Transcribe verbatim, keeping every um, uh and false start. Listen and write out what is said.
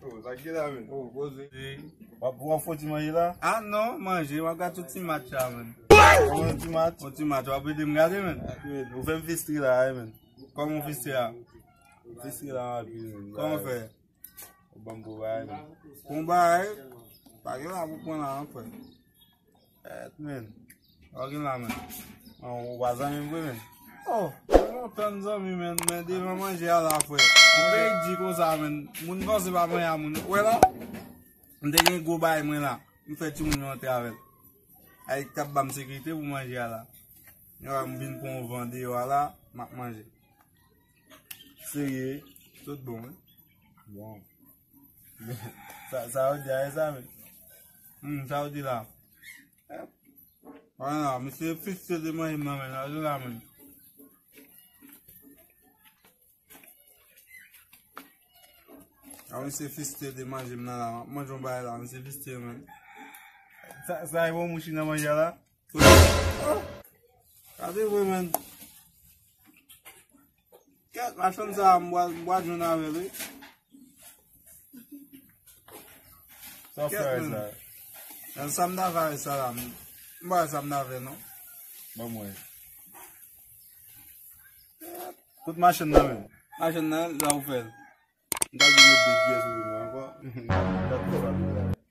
Oh, sa ki la, men? Oh, poze. W ap, w ap fè ti manje la? Ah non, manje, w ap gade yon ti match la, men. Kòman yon ti match? Yon ti match, w ap ede m gade, men. Ou fè m fistre la, wi, men. Kòman w fistre la? Fistre la, wi, men. Kòman w fè? Ou ban m pou bagay, men. Pou bagay, pa gen la pou pran la, non, frè. Èt, men. Ou gen la, men. An, ou pa zanmi m vre, men. Oh, mwen tann zanmi, men, men devan manje a la, frè. Ou pe di konsa, men. Moun panse pa mwen a moun. Ou wè la? M te gen gwo bay mwen la. M fè timoun yo antre avè l. Ay, k ap ban m sekirite pou manje a la. Yo, m vin pran yon van deyò a la, m ap manje. Serye, tout bon, wi. Bon. Sa, sa yo di a, e sa, men. Hmm, sa yo di la. Wè la, misye fikse de manje m nan, men, la, la, men. A, misye fikse de manje m nan, la, m ap manje yon bagay la, misye fikse, men. Sa, sa e bon mouchi nan manje a la? Oh! Gade vre, men. Kèt, machann sa, m bwa, m bwa jwenn avè l, wi. Sa w fè avè sa? Nan sa m ta fè avè sa la, m, m pa wè sa m ta fè, non. Ban mwen. Kot machann nan menm? Machann nan, la ou fè l. M ta di yo de pyès ou vin ankò. M ta di sa vin la.